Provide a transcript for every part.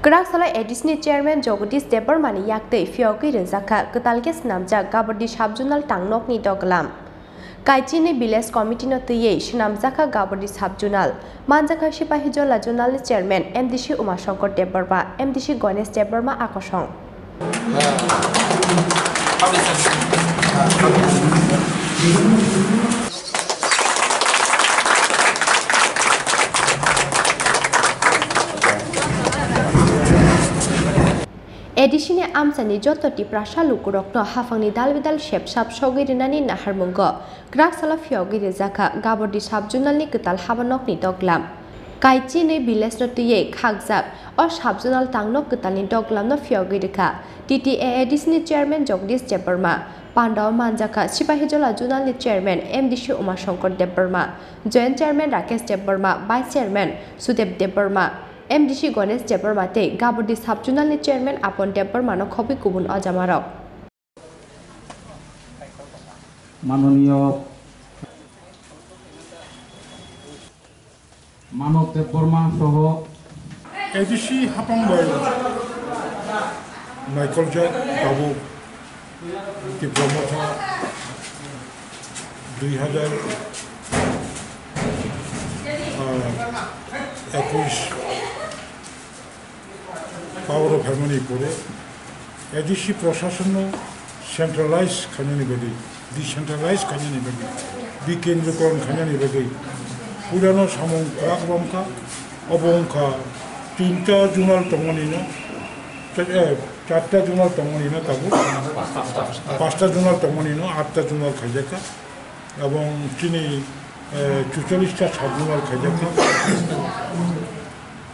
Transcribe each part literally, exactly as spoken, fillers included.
Kwrak salo A D C ni chairman Jagadish Debbarma ni yaktwi phiyogwi ringjak kha kwtal khe swnamjak Gabordi sub-zonal tangnokni doglam. Kaichini village committee no twiwi swnamjak kha Gabordi sub-zonal. Manjak kha Sipahijola zonal ni chairman M D C Umashankar Debbarma, M D C Ganesh Debbarma akosong. A D C ni amchaini joto Tiprasa lukurokno haphangni dal bidal sep sap sogwi rwnani naharmungo kwrak salo phiyogwi rijak kha Gabordi sub-zonal ni kwtal habanokni doglam. Kaichini village no twiwi khakjak o sub-zonal tangnok kwtalni doglamno phiyogwi rwkha T T A A D C ni chairman Jagdish Debbarma, pandao manjakha Sipahijola zonal ni chairman M D C Umashankar Debbarma, joint chairman Rakesh Debbarma, vice chairman Sudeb Debbarma, M D C Ganesh Debbarma tei Gabordi sub-zonal ni chairman Apon Debbarma no khobwi kubun ojamarok. Mananiyo Manob Debbarma soho A D C hapang bai naikolja tabuk Tipra Motha dui hajar, ah, ekush power o phaimani pore A D C prasasonno centralize khainani bagwi, decentralize khainani bagwi, bikendrikron khainani bagwi purano samung kwrak romkha. Obo wngkha tinta zonal tongmani no, eh, charta zonal tongmani no tabuk pasta zonal tongmani no atta zonal khaijakha. Ebong chini, eh, chuchollish ta sub-zonal khaijakha.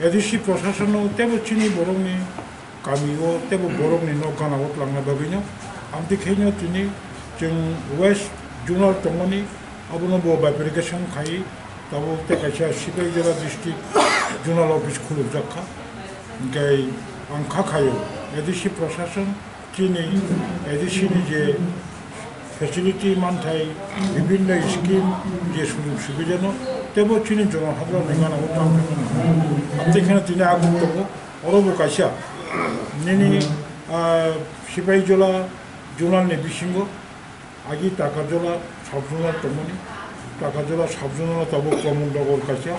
A D C prasasonno tebo chini borokni kamio tebo borokni nok ganao twlangna bagwino. Amtwi khaino tini chwng West Zonal tongmani, abono bo bifurcation khai, tabuk tei kaisa Sipahijola District Zonal Office khulukjak kha. Hinkhe ang kha khaio A D C prasason, chini A D C ni je facility manthai, bibhinno scheme je sujog subidano tebo chini jono hadrani gana o tang thangmani. Amtwi kheno tini aguk tongo, oro bo kaisa nini, ah, Sipahijola zonal ni bisingo agi Takarjola sub-zonal tongmani, Takarjola sub-zonal tabuk Komolnagar kaisa,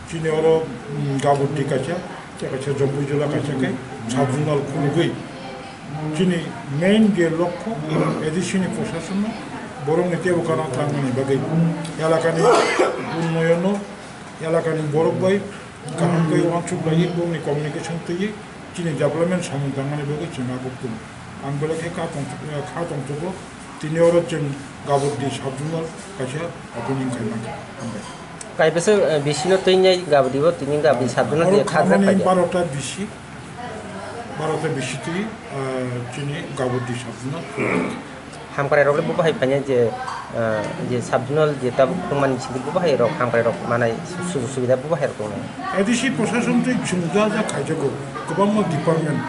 chini oro, mm, Gabordi kaisa, tei kaisa Jampuijola kaisa khe sub-zonal khulugwi. Chini main je lokho A D C ni prasasonno borokni teibo gana twlangmani bagwi elakani unnoyono elakani borok bai kaham khe uansuk lai bongni communication twiwi chini development samung tangmani bagwi chwng aguk tongo. Ang belai khe kha tong, kha tongthogo tini oro chwng Gabordi sub-zonal kaisa opening khaimani. Hambai. Kaibwswk, eh, bisino twinai Gabordi o tini Gabordi sub-zonal oro je khajak khamani khaijak. Barota bisi, barota bisi twi, ah, chini Gabordi sub-zonal. Hamkrai rok le bo bahai phainai je, ah, je sub-zonal je tabuk tongmani sidi bo bahai rok hamkrai rok manai sujog subida bo bahai rok tongnai. A D C prashason twi chwng ja ja khaijago kwbangma department,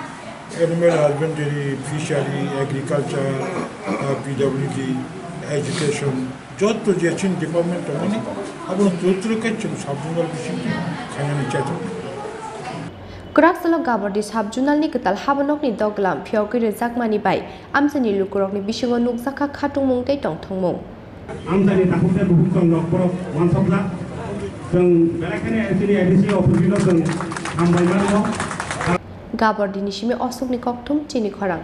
animal husbandry, fishery, agriculture, ah, P W D, education, joto je chini department tongmani abono twrwk twrwk khe chwng sub-zonal bisingtwi khainani chaitok. Kwrak salo Gabordi sub-zonal ni kwtal habanokni doglam phiyogwi rwjakmani bai amchaini lukurokni bisingo nukjakha khatungmung tei tongthokmung. Amchaini takhuk tei bukhuk chwng rok borok uansukjak. Chwng belai kheno chini A D C office no chwng hambai mano. Gabordi ni simi Osokni Kokthum, Chini Khorang.